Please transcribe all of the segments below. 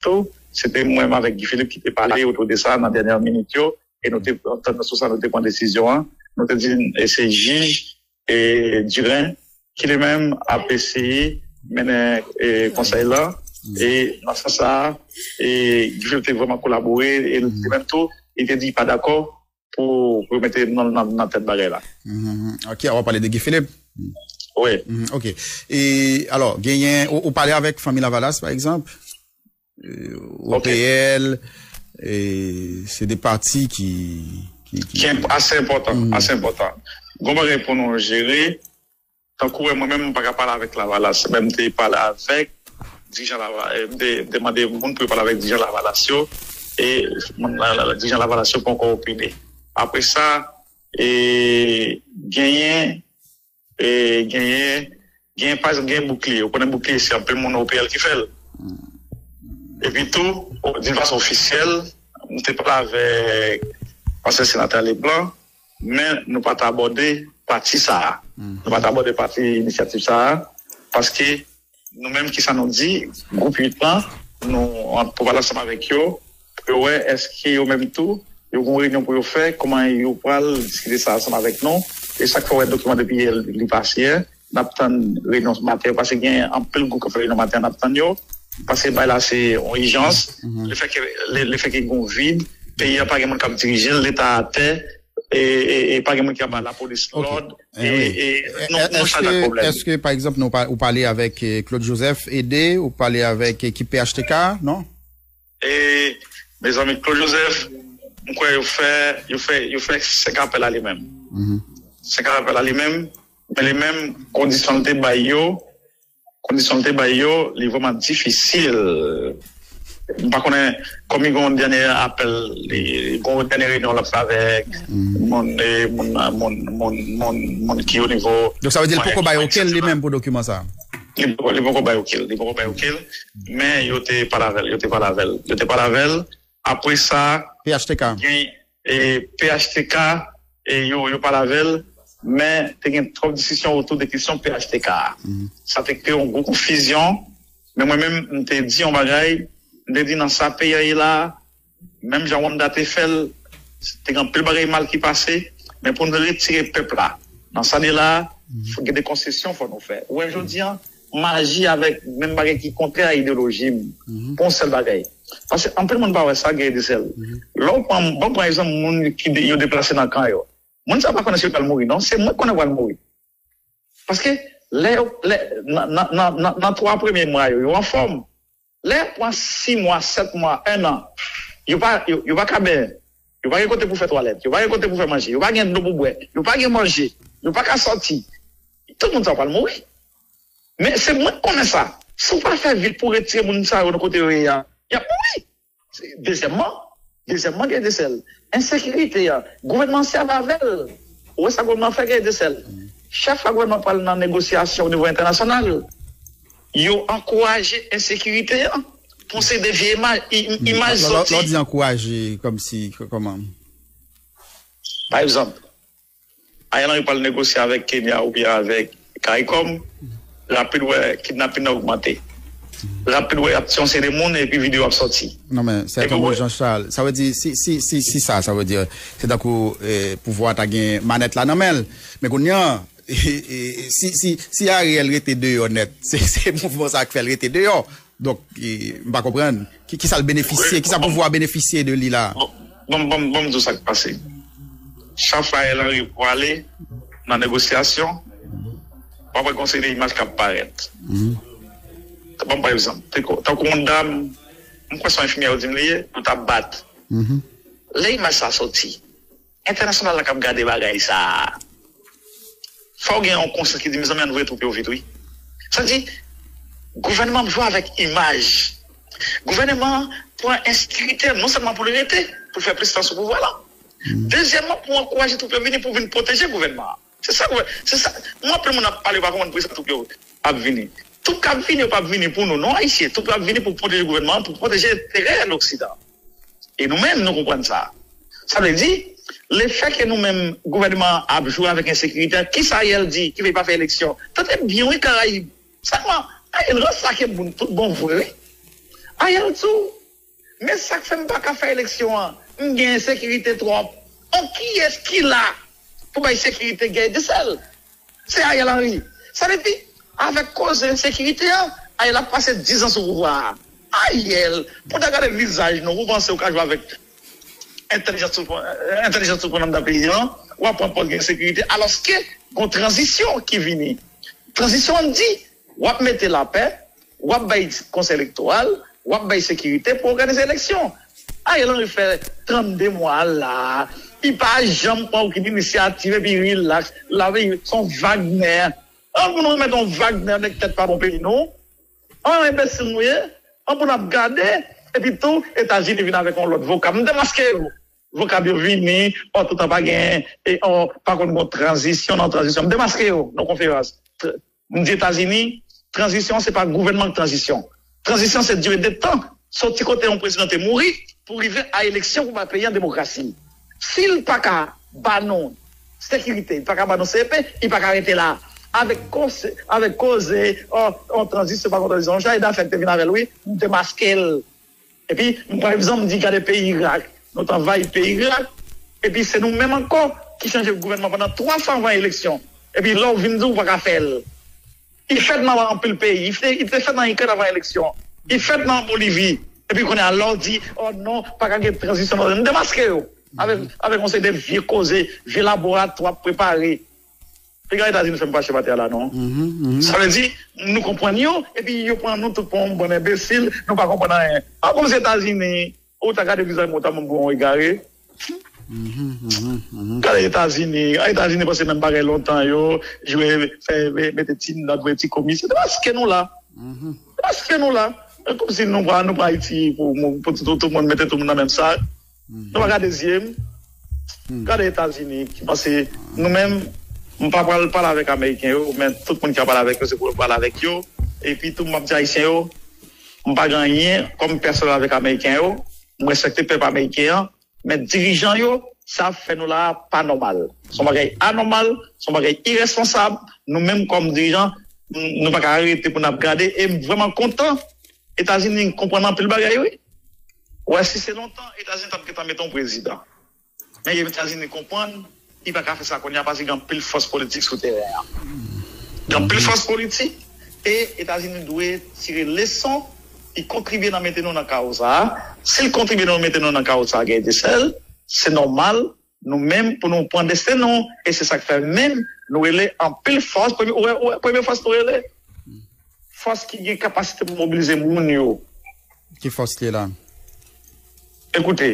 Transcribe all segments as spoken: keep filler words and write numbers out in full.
tou, se te mwen menm avèk Guy Philippe ki te pale otou de sa nan dènyè minit yo, e nou te antann nou sou sa, nou te pran desizyon an. Nou te di, e se jij, e, Durin, ki li menm ap eseye mennen, e, konsèy la. E nan sans sa a, e, Guy Philippe te vrèman kolabore, e li menm tou, li te di li pa dakò pou, pou yo mete non l nan, nan tèt bagay la. Mhm. Ok, w ap pale de Guy Philippe. Wi. Mhm, ok. E, alò, genyen, ou, ou pale avèk Fanmi Lavalas, pa egzanp, euh, O P L, e se de pati ki, ki, ki... Ki enp-, ase enpòtan, ase enpòtan. Gon bagay pou nou jere, tankou wè mwen menm, m pa ka pale avèk Lavalas, men m te pale avèk dirijan Lavalas, m te, m te mande moun pou yo pale avèk dirijan Lavalas yo, e moun la, la, la, dirijan Lavalas yo poko opine. Apre sa, e, genyen, e, genyen, genyen, pa egzanp, genyen boukliye. Ou konnen boukliye, se anpil moun O P L ki fè l. Epi tou, d'une façon officielle, m te pale avèk ansyen senatè Leblanc, men nou pa t abòde pati sa a. Nou pa t abòde pati inisyativ sa a, paske nou menm, kisa nou di, gwoup uit lan, nou an, pou pale ansanm avèk yo, pou yo wè èske yo menm tou, yo gon reyinyon pou yo fè, kòman yo pral diskite sa ansanm avèk nou. E sa k fè w wè dokiman depi yè li pase yè, n ap tann reyinyon maten yo, paske gen anpil gwoup k ap fè reyinyon maten an, n ap tann yo, paske bay la se yon ijans. Lefètke, le, lefètke gen yon vid, peyi a pa gen moun k ap dirije l, Leta atè, e, e, e pa gen moun ki anba lapolis, lòd, e, e nou, nou chaje ak pwoblèm. Èske, pa egzanp, nou pa, ou pale avèk, eh, Claude Joseph Ede, ou pale avèk ekip P H T K, non? E, mezanmi, Claude Joseph, m kwè yo fè, yo fè, yo fè senk apèl a li menm. Senk apèl a li menm, men li menm, kondisyon l te bay yo, kondisyon l te bay yo, li vrèman difisil. M pa konnen, kòm li gen yon dènye apèl, li gen yon dènye reyinyon l ap fè avèk moun, e, moun, moun, moun, moun, moun ki o nivo... Donk, sa vle di l poko bay okenn li menm pou dokiman sa a? Li poko, li poko bay okenn, li poko bay okenn, men yo te pale avè l, yo te pale avè l, yo te pale avè l. Apre sa, P H T K. Gen, e, P H T K, e, yo, yo pale avè l, men te gen twòp diskisyon otou de kesyon P H T K a. Sa te kreye yon gwo konfizyon, men mwen menm, m te di yon bagay, m te di nan sa peyi a ye la, menm jan Wanda te fè l, te gen anpil bagay mal ki pase, men pou nou retire pèp la nan sa de la, fò gen de konsesyon fò nou fè. Ou wè, jodi a, m aji avèk menm bagay ki kontrè a ideyoloji m, pou yon sèl bagay. Paske anpil moun pa wè sa, Guerrier Desel. Lè w pran, bon, pran egzanp moun ki de, yo deplase nan kan yo. Moun sa pa konnen si yo pral mouri, non. Se mwen k konnen yo pral mouri. Paske lè yo, lè, nan, nan, nan, nan, nan twa premye mwa yo, yo anfòm. Lè yo pran sis mwa, sèt mwa, en an, yo pa, yo, yo pa ka benyen. Yo pa gen kote pou fè twalèt. Yo pa gen kote pou fè manje. Yo pa gen dlo pou bwè. Yo pa gen manje. Yo pa ka sòti. Tout moun sa yo pral mouri. Men se mwen k konnen sa. Si w pa fè vit pou retire moun sa yo nan kote yo ye a, y ap mouri. Dezyèmman, dezyèmman, Guerrier Desel, ensekirite a, gouvènman an sèvi avè l. Ou wè sa gouvènman an fè, Guerrier Desel? Chak fwa gouvèman an pral nan negosyasyon o nivo entènasyonal, yo ankouraje ensekirite a. Pou se de vye imaj, i- imaj soti. Lè w di ankouraje, kòmsi, kòman? Pa egzanp, Ariel Henry pral negosye avèk Kenya oubyen avèk CARICOM, rapid wè kidnapin nan ogmante. Rapid wè y ap tiye yon seri de moun epi videyo ap sòti. Non, men, sè Tanbou Jean Charles, sa vle di, si, si, si, si sa, sa vle di, se tankou, eh, pouvwa ta gen manèt la nan men l. Men kounye a, si, si, si Ariel rete deyò nèt, se, se mouvman sa k fè l rete deyò. Donk, eh, m pa konprann. Ki, kisa l benefisye, kisa pouvwa a benefisye de li la? Bon, bon, bon, bon, m di w sa k pase. Chak fwa Ariel Henry pwale nan negosyasyon, w ap wè gon seri de imaj k ap parèt. Bon, pa egzanp, te ko- tankou yon dam, m kwè se yon enfimyè yo di m li ye, yo t ap bat. Lè imaj sa sòti, entènasyonal la k ap gade bagay sa a. Fò w gen yon konsyans ki di, mezanmi, ann voye twoup yo vit, wi. Sa di, gouvènman ap jwe avèk imaj. Gouvènman an pran ensekirite non sèlman pou l rete, pou l fè plis tan sou pouvwa la. Dezyèmman, pou ankouraje twoup yo vini pou vin pwoteje gouvènman an. Se sa, se sa. Mwen, anpil moun ap pale, yo pa konprann poukisa twoup yo ap vini. Twoup k ap vini yo p ap vini pou nou, non, Ayisyen. Twoup yo ap vini pou pwoteje gouvènman an, pou pwoteje enterè Loksidan. E nou menm, nou konprann sa. Sa vle di, lefètke nou menm, gouvènman an ap jwe avèk ensekirite a, kisa Ariel di ki fè li pa fè eleksyon? Tande byen, wi, Karayib. Sèlman, Ariel ranse ak moun tout bon vre, wi. Ariel di w, men sa k fè m pa ka fè eleksyon an, m gen ensekirite twòp. An kiyès ki la pou bay sekirite Guy Dessalines? Se Ariel Henry. Sa vle di, avèk koze ensekirite an, Ariel ap pase diz an sou pouvwa a. Ariel, pou w ta gade vizaj nou, ou panse w ka jwe avèk entèlijans sou, entèlijans sou pran anndan peyi an, w ap pran pòz gen sekirite, alòske gon tranzisyon ki vini. Tranzisyon an di, w ap mete lapè, w ap bay konsèy elektoral, w ap bay sekirite pou òganize eleksyon. Ariel Henry fè trannde mwa la, li pa janm pran okenn inisyativ epi rilaks, la vle se yon Wagner. An pou nou remèt yon Wagner nèg tèt pa bon peyi nou. An enbesil nou ye, an pou n ap gade, epi tou Etazini vin avèk yon lòt vokab. M demaske yo. Vokab yo vini, ò toutan pa gen, e ò pa konn gon tranzisyon nan tranzisyon. M demaske yo nan konferans. M di Etazini, tranzisyon se pa gouvènman k tranzisyon. Tranzisyon se dire de tan. Soti kote yon prezidan te mouri pou rive a eleksyon pou bay peyi an demokrasi. Si l pa ka ba nou sekirite, li pa ka ba nou C E P, li pa ka rete la. Avèk koze, avèk koze, ò, yon tranzisyon pa yon tranzisyon. Yon chaje dafè ki te vin avè l, wi, m te maske l. Epi, m pran egzanp, m di gade peyi Irak. Nou t anvayi peyi Irak. Epi, se nou menm ankò ki chanje gouvènman pandan twa fwa anvan eleksyon. Epi, lè w vin di w pa ka fè l. Li fèt nan anpil peyi. Li te, li te fèt nan Ikrèn anvan eleksyon. Li fèt nan Bolivi. Epi kounye a, lè w di, oh non, pa ka gen tranzisyon. M demaske yo. Avèk, avèk yon seri de vye koze, vye laboratwa ap prepare. Piga Etazini fè m fache maten a la, non. Sa vle di, nou konprann yo, epi yo pran nou tout pou yon bann enbesil, nou pa konprann anyen. A kòm se Etazini, ou ta gade vizaj mwen, ou ta ban m pou yon egare. Gade Etazini, a Etazini pase menm bagay lontan yo, jwe, fè, mete ti nòt, voye ti komis. Se paske nou la. Se paske nou la. E kòmsi nou pran, nou pran Ayiti pou, pou tout, tout moun mete tout moun nan menm sak. Nou pa gade zye m. Gade Etazini ki panse nou menm, m pa pral pale avèk Ameriken yo, men tout moun ki ap pale avèk yo, se pou yo pale avèk yo. Epi tou, m ap di Ayisyen yo, m pa gen anyen kòm pèsonèl avèk Ameriken yo. M respekte pèp ameriken an, men dirijan yo, sa ap fè nou la a pa nòmal. Se yon bagay anòmal, se yon bagay iresponsab. Nou menm kòm dirijan, n-, nou pa ka rete pou n ap gade. E m vrèman kontan Etazini konprann anpil bagay, wi. Ou wè, si se lontan, Etazini t ap gentan mete yon prezidan. Men Etazini konprann, li pa ka fè sa kounye a paske gen anpil fòs politik sou teren an. Gen anpil fòs politik, e Etazini dwe tire leson, li kontribye nan mete nou nan kawo sa a. Si l kontribye nan mete nou nan kawo sa a, Guy Dessalines, se nòmal, nou menm, pou nou pran desten nou, e se sa k fè menm, nou rele anpil fòs, premye, ou wè, ou wè, premye fòs nou rele, fòs ki gen kapasite pou mobilize moun yo. Ki fòs li ye la? Ekoute,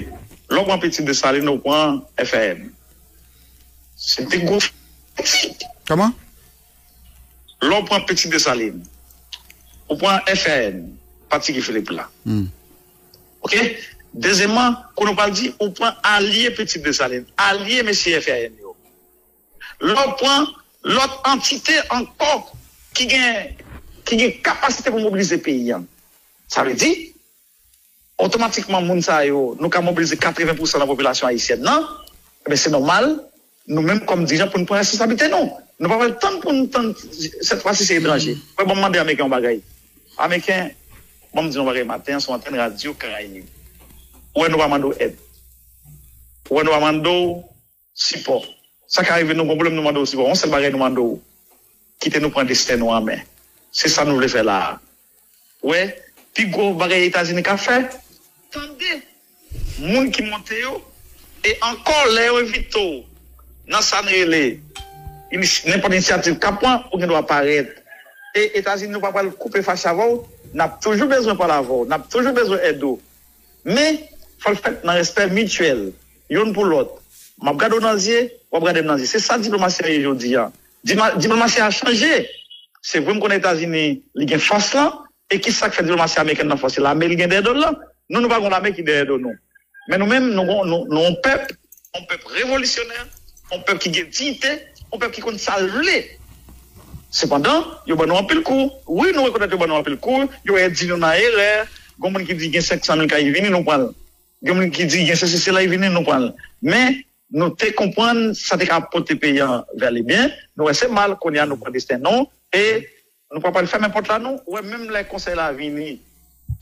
lè w pran Pitit Desalin, ou pran F R N. Se te gwo pati. Kòman? Lè w pran Pitit Desalin, ou pran F R N, pati Guy Philippe la. Oke? Dezyèmman, kounye a w pral di, ou pran alye Pitit Desalin, alye mesye F R N yo. Lè w pran lòt antite ankò ki gen, ki gen kapasite pou mobilize peyi a. Sa vle di, otomatikman, moun sa yo, nou ka mobilize katreven pousan nan popilasyon ayisyèn nan, ebyen, se nòmal, nou menm kòm dirijan, pou n pran responsablite nou. Nou pa pral tann pou n tann, sèt fwa si se etranje. Mwen, ban m mande Ameriken yon bagay. Ameriken, ban m di yon bagay maten an sou antèn Radyo Karayib. Ou wè nou pa mande w èd. Ou wè nou pa mande w sipò. Sa ka rive nou gon pwoblèm, nou mande w sipò. Yon sèl bagay nou mande w, kite nou pran desten nou an men. Se sa nou vle fè la a. Ou wè, pi gwo bagay Etazini ka fè, tande moun ki monte yo, e ankò lè yo envite w nan sa n rele inis-, nenpòt inisyativ k ap pran, ou gen dwa parèt. E Etazini, nou pa pral koupe fache avè w, n ap toujou bezwen pale avè w, n ap toujou bezwen èd ou. Men, fò l fèt nan respè mityèl, youn pou lòt. M ap gade w nan zye, w ap gade m nan zye. Se sa diplomasi a ye jodi a. Dima-, diplomasi a chanje. Se vre m konnen Etazini, li gen fòs lan, e ki sa k fè diplomasi amerikèn nan fòs? Se lame li gen dèyè do l lan. Nou, nou pa gen lame ki dèyè do nou. Men nou menm, nou gon-, nou, nou yon pèp, yon pèp revolisyonè, yon pèp ki gen diyite, yon pèp ki konn sa l vle. Sepandan, yo ban nou anpil kou. Wi, nou rekonèt yo ban nou anpil kou. Yo di nou nan erè. Gon moun ki di gen senk san mil kay vini, nou pran l. Gen moun ki di gen sesi sela, vini, nou pran l. Men, nou te konprann sa te ka pote peyi an vè le byen. Nou wè se mal, kounye a nou pran desten nou. E nou pa pral fèmen pòt la, non. Ou wè, menm lè konsèy la vini,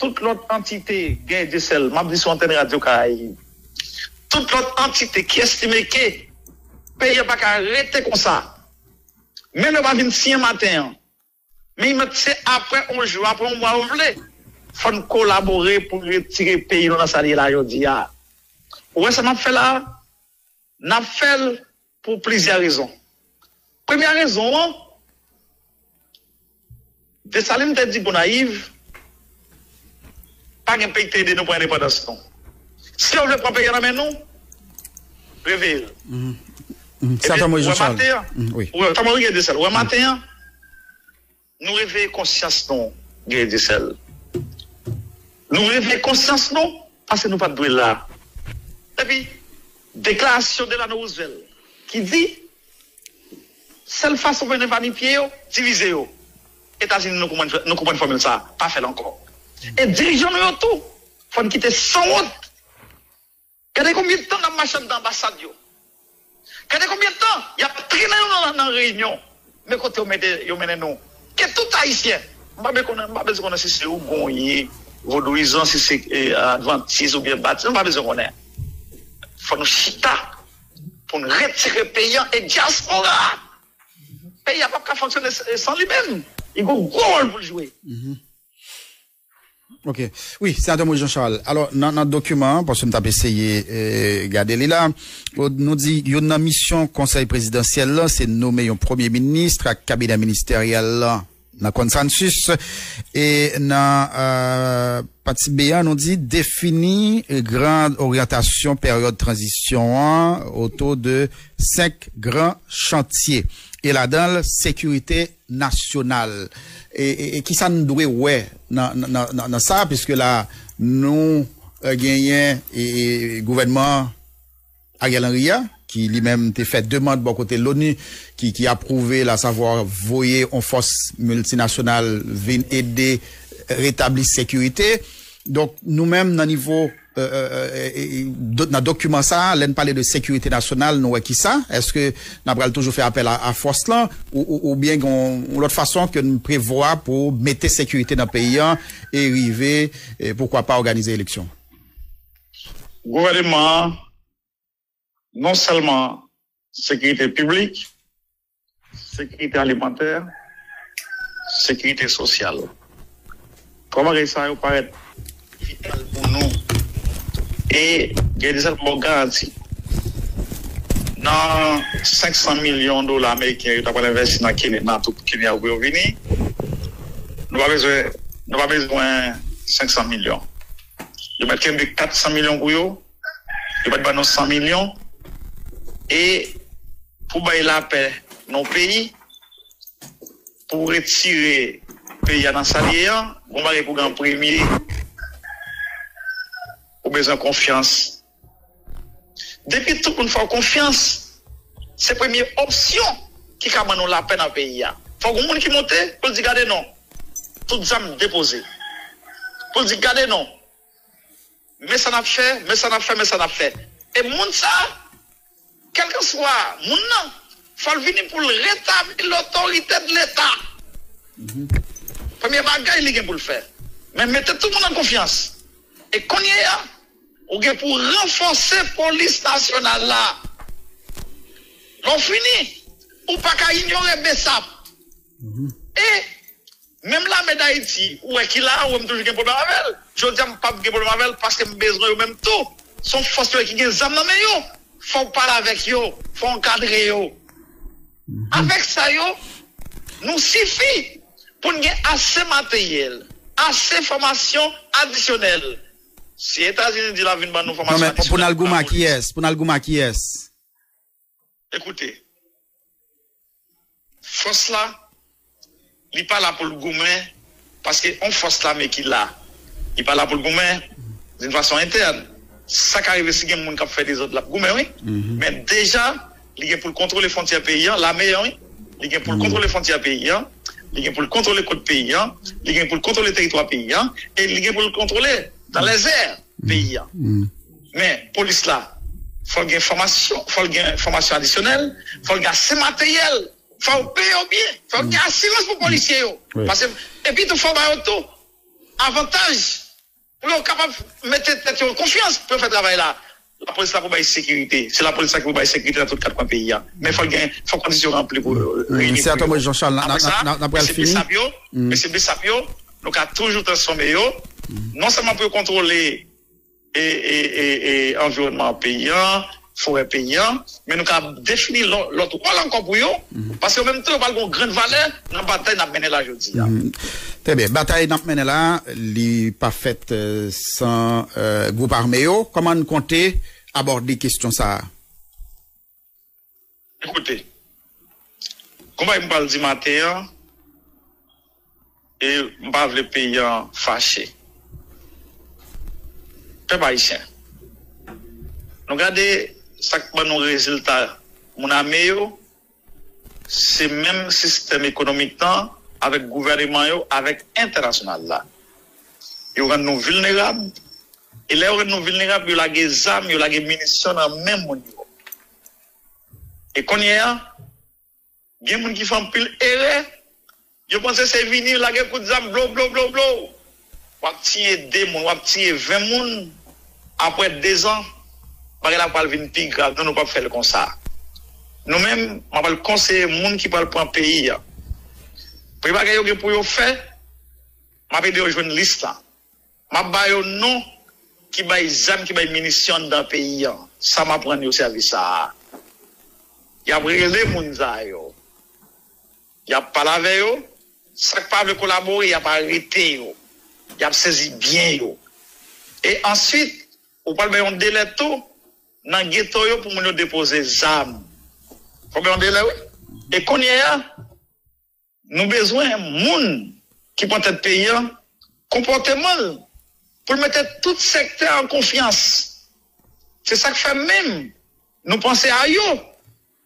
tout lòt antite, Guerrier Dieuseul, m ap di sou antèn Radyo Karayib, tout lòt antite ki estime ke peyi a pa ka rete konsa, menm lè yo pa vin siyen maten an, men se apre yon jou, apre yon mwa yo vle, fò n kolabore pou n retire peyi nou nan sa l ye la jodi a. Ou wè sa n ap fè la a? N ap fè l pou plizyè rezon. Premyè rezon an, Desalin te di Gonayiv, pa gen peyi ki te ede nou pran endepandans nou. Si yo vle pran peyi a nan men nou, reveye l. Mhm. Mhm. Ebyen, Satan Moïse Jean Charles. Maten an, mhm, wi. Wè, Satan Moïse Jean Charles. Wè, mhm, maten an, nou reveye konsyans nou, Guerrier Dieuseul. Nou reveye konsyans nou, paske nou pa t dwe la. Epi, deklarasyon Delano Roosevelt, ki di, sèl fason pou yo evanmi pye yo, divize yo. Etazini, nou konprann, nou konprann fòmil sa a, pa fè l ankò. E dirijan nou yo tou, fò n kite sanwont. Gade konbyen tan n ap mache anndan anbasad yo. Gade konbyen tan y ap trennen nou nan, nan reyinyon. Men kote yo mete, yo mennen nou. Ke tout Ayisyen. M pa bezwen konnen, m pa bezwen konnen si se ougan w ye, vodouyizan, si se, eh, advantis oubyen batis, m pa bezwen konnen. Fò nou chita pou n retire peyi a e dyaspora a. Peyi a p ap ka fonksyone s-, san li menm. Li gon gwo wòl pou l jwe. Mhm. Ok. Wi, Senatè Moïse Jean Charles. Alò, nan, nan dokiman an, paske m t ap eseye, eh, gade li la, nou di youn nan misyon Konsèy Prezidansyèl la, se nome yon premye minis ak kabinè ministeryèl la nan konsansis. E nan, eh, pati B an, nou di defini, eh, gran oryantasyon peryòd tranzisyon an otou de senk gran chantye. E ladan l, sekirite nasyonal. E, e, e kisa n dwe wè nan, nan, nan, nan, nan sa, piske la, nou, eh, genyen, e, e, gouvènman Ariel Henry a, ki li menm te fè demann bò kote l'ONU, ki, ki apwouve l, asavwa voye yon fòs miltinasyonal vin ede retabli sekirite. Donk, nou menm, nan nivo, eh, eh, eh, eh, do-, nan dokiman sa a, lè n pale de sekirite nasyonal, nou wè kisa? Èske n ap pral toujou fè apèl a, a fòs lan, ou, ou, oubyen gen yon, yon lòt fason ke n prevwa pou mete sekirite nan peyi an e rive, eh, poukwa pa, òganize eleksyon? Gouvènman an, non sèlman sekirite piblik, sekirite alimantè, sekirite sosyal. Twa bagay sa yo parèt vital pou nou. E gen de sèl bon garanti. Nan senk san milyon dola ameriken yo ta pral envèsti nan Kenya, nan tout Kenya pou yo vini, nou pa bezwen, nou pa bezwen senk san milyon. Yo mèt kenbe kat san milyon pou yo, yo mèt ban nou san milyon. E pou bay lapè nan yon peyi, pou retire peyi a nan sa l ye an, gon bagay pou gen an premye, ou bezwen konfyans. Depi tout moun fè w konfyans, se premye opsyon ki ka ban nou lapè nan peyi a. Fò gon moun ki monte pou l di gade non, tout zam depoze. Pou l di gade non, men sa n ap fè, men sa n ap fè, men sa n ap fè. E moun sa a, kèlkanswa moun nan, fò l vini pou l retabli lotorite de Leta. Premye bagay li gen pou l fè. Men mete tout moun an konfyans. E kounye a, ou gen pou ranfòse polis nasyonal la. Lè w fini, ou pa ka inyore BSAP. E menm lame Dayiti, ou wè ki la, ou wè m toujou gen pwoblèm avè l. Jodi a, m p ap gen pwoblèm avè l paske m bezwen yo menm tou. Se yon fòs yo ki gen zam nan men yo. Fò w pale avèk yo, fò w ankadre yo. Avèk sa yo, nou sifi pou n gen ase materyèl, ase fòmasyon adisyonèl. Si Etazini di l ap vin ban nou fòmasyon adisyonèl pou n al goumen ak kiyès? Pou n al goumen ak kiyès? Ekoute, fòs la, li pa la pou l goumen, paske yon fòs lame ki la, li pa la pou l goumen d'une façon interne. Sa ka rive si gen moun k ap fè dezòd, l ap goumen, wi. Men deja, li gen pou l kontwole fwontyè peyi an, lame an, wi. Li gen pou l kontwole fwontyè peyi an, li gen pou l kontwole kot peyi an, li gen pou l kontwole teritwa peyi an, e li gen pou l kontwole dans les airs peyi an. Men polis la, fò l gen fòmasyon, fò l gen fòmasyon adisyonèl, fò l gen ase materyèl, fò yo peye yo byen, fò l gen asirans pou polisye yo. Paske, epi tou, fò ba yo tou avantaj Pou yo kapab mete tèt yo an konfyans pou yo fè travay la. Lapolis la pou bay sekirite. Se lapolis la ki pou bay sekirite nan tout kat kwen peyi a. Men fòk gen, fòk kondisyon ranpli pou reyini. Senatè Moïse Jean Charles, n ap pral fini. Mesye Bishop yo, nou ka toujou transfòme yo. Non sèlman pou yo kontwole e, e, e, e anviwònman peyi an, forè peyi an, men nou ka defini lòt wòl ankò pou yo, paske yo menm tou yo pral gen yon grenn valè nan batay n ap mennen la jodi a. Trè byen. Batay n ap mennen la, li pa fèt san gwoup ame yo. Kòman n konte abòde kesyon sa a? Ekoute, konpay m pral di maten an, e m pa vle peyi an fache. Pèp ayisyen, nou gade sa k ban nou rezilta. Moun ame yo, se menm sistèm ekonomik lan avèk gouvèneman yo, avèk entènasyonal la. Yo rann nou vilnerab, e lè yo rann nou vilnerab, yo lage zam, yo lage minisyon nan men moun yo. E kounye a, gen moun ki fè anpil erè, yo panse se vini lage kout zam, blo, blo, blo, blo. W ap tiye de moun, w ap tiye ven moun, apre dezan, bagay la pral vin pi grav. Non, nou p ap fè l konsa. Nou menm, m ap al konseye moun ki pral pran peyi a. Premye bagay yo gen pou yo fè, m ap ede yo jwenn lis la. M ap ba yo non ki bay zam, ki bay minisyon anndan peyi an. Sa m ap rann yo sèvis sa a. Y ap rele moun sa yo. Y ap pale avè yo. Sa k pa vle kolabore, y ap arete yo. Y ap sezi byen yo. E answit, ou pral bay yon delè tou nan geto yo pou moun yo depoze zam. Fò bay yon delè, wi. E kounye a, nou bezwen moun ki pran tèt peyi an, konpòteman l, pou l mete tout sektè an konfyans. Se sa k fè menm nou panse a yo.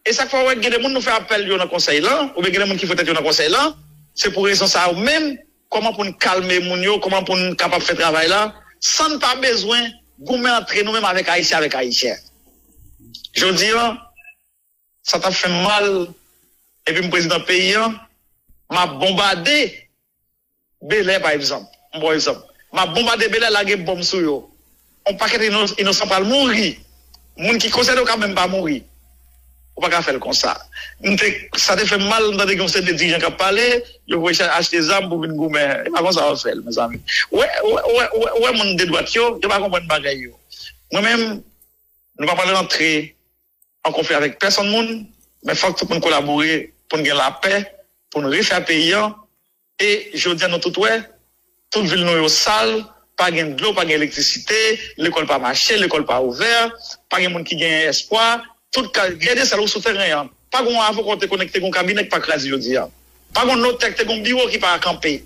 E sa k fè w wè gen de moun nou fè apèl yo nan konsèy lan, oubyen gen de moun ki fout tèt yo nan konsèy lan, se pou rezon sa yo menm, kòman pou n kalme moun yo, kòman pou n kapab fè travay la, san n pa bezwen goumen antre nou menm avèk Ayisyen avèk Ayisyen. Jodi an, sa t ap fè m mal, epi m prezidan peyi an, m ap bonbade Belè, pa egzanp. M ba w egzanp. M ap bonbade Belè, lage bòm sou yo. On pakèt ino-, inosan pral mouri. Moun ki konsène yo ka menm pa mouri. Ou pa ka fè l konsa. M te, sa te fè m mal, m tande gen yon seri de dirijan k ap pale, yo voye achte zam pou vin goumen. E pa konsa w ap fè l, mezanmi. Ou wè, ou wè, ou wè, ou wè, ou wè moun de dwat yo, yo pa konprann bagay yo. Mwen menm, nou pa pral rantre an konfli avèk pèsonn moun, men fòk tout moun kolabore pou n gen lapè, pou n refè peyi an. E jodi a nou tout wè, tout vil nou yo sal, pa gen dlo, pa gen elektrisite, lekòl pa mache, lekòl pa ouvè, pa gen moun ki gen espwa, tout ka, gade sal ou sou teren an. Pa gen yon avoka w te konnen ki te gen yon kabinè ki pa kraze jodi a. Pa gen yon notè ki te gen yon biwo ki pa kanpe.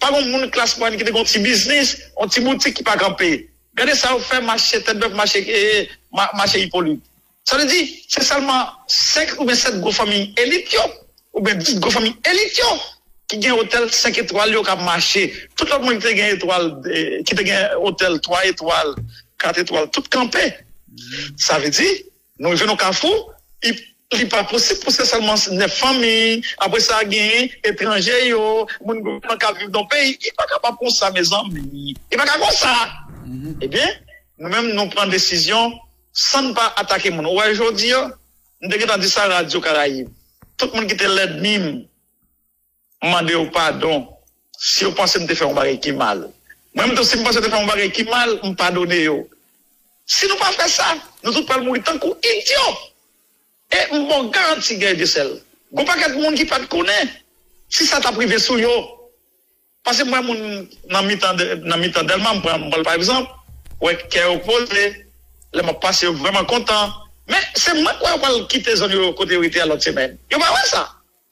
Pa gen yon moun klas mwayèn ki te gen yon ti biznis, yon ti boutik ki pa kanpe. Gade sa yo fè mache Tèt Bèf, mache, eh, ma-, mache Ipolit. Sa vle di, se sèlman senk oubyen sèt gwo fanmi elit yo, oubyen dis gwo fanmi elit yo, ki gen otèl senk etwal yo k ap mache. Tout lòt moun ki te gen etwal, eh, ki te gen otèl twa etwal, kat etwal, tout kanpe. Sa vle di, nou rive nan kafou, li, li pa posib pou se sèlman nèf fanmi, apre sa gen etranje yo, moun gouvènman k ap viv nan peyi, li pa kapab konsa, mezanmi. Li pa ka konsa. Ebyen, nou menm, nou pran desizyon san n pa atake moun. Ou wè, jodi a, m te gentan di sa Radyo Karayib. Tout moun ki te lènmi m, m mande yo padon si yo panse m te fè yon bagay ki mal. Mwen menm tou, si m panse yo te fè yon bagay ki mal, m padone yo. Si nou pa fè sa, nou tout pral mouri tankou idyo. E m ba w garanti, Guy Desel, gon pakèt moun ki pa t konnen si sa t ap rive sou yo. Paske m wè moun nan mitan de, nan mitan Dèlma, m pran, m pran l pa egzanp, wè kè yo poze, lè m ap pase, yo vrèman kontan. Men, se mwen k wè yo pral kite zòn yo kote yo rete a lòt semèn. Yo pa wè sa.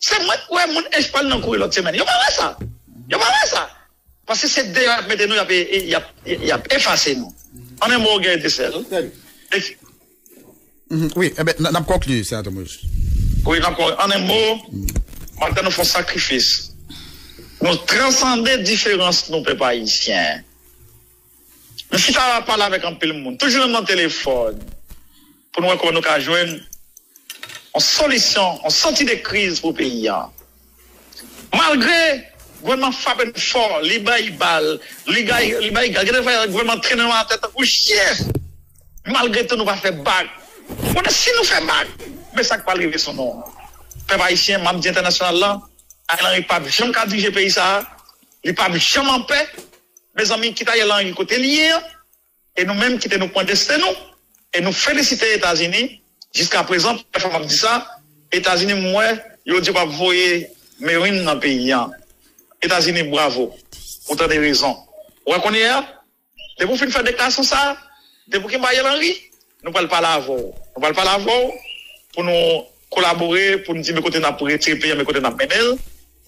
Se mwen k wè moun H pral nan kouri lòt semèn. Yo pa wè sa. Yo pa wè sa. Paske se deyò y ap mete nou, y ap, y ap, y ap efase nou. An en mo, Guy Desel. Trè byen. E Mhm, wi, enben, n, n ap konkli, Senatè Moïse. Wi, n ap konkli. An en mo, m ap di nou fè yon sakrifis. Nou transande diferans nou, pèp ayisyen. Nou chita pale avèk anpil moun, toujou menm nan telefòn, pou nou wè kòman nou ka jwenn yon solisyon, yon sòti de kriz pou peyi a. Malgre Gouvènman frape n fò, li bay bal, li bay, li bay gaz. Gade fè gouvènman trennen nou atè tankou chen. Malgre tou nou pa fè bak. Konnen si nou fè bak, men sa k pral rive sou nou. Pèp ayisyen, m ap di entènasyonal lan, Ariel Henry p ap janm ka dirije peyi sa a. Li p ap janm anpè. Mezanmi, kite Ariel Henry kote li ye an. E nou menm kite nou pran desten nou. E nou felisite Etazini. Jiska prezan, premyè fwa m ap di sa, Etazini m wè, yo di yo p ap voye Marine nan peyi an. Etazini, bravo. Ou tande rezon. Ou wè kounye a, depi w fin fè deklarasyon sa, depi w kenbe Ariel Henry, nou pral pale avè w. Nou pral pale avè w pou nou kolabore, pou nou di men kote n ap retire peyi an, men kote n ap mennen l.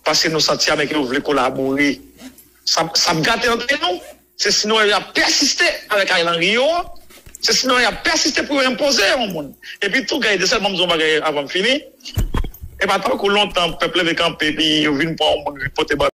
Paske nou santi Ameriken yo vle kolabore. Sa, sa ap gate antre nou. Se si nou y ap pèsiste avèk Ariel Henry yo. Se si nou y ap pèsiste pou yo enpoze yon moun. Epi tou, gade, sèlman m di yon bagay avan m fini. E pa tankou lontan, pèp leve kanpe, epi yo vin pran yon moun, vin pote ban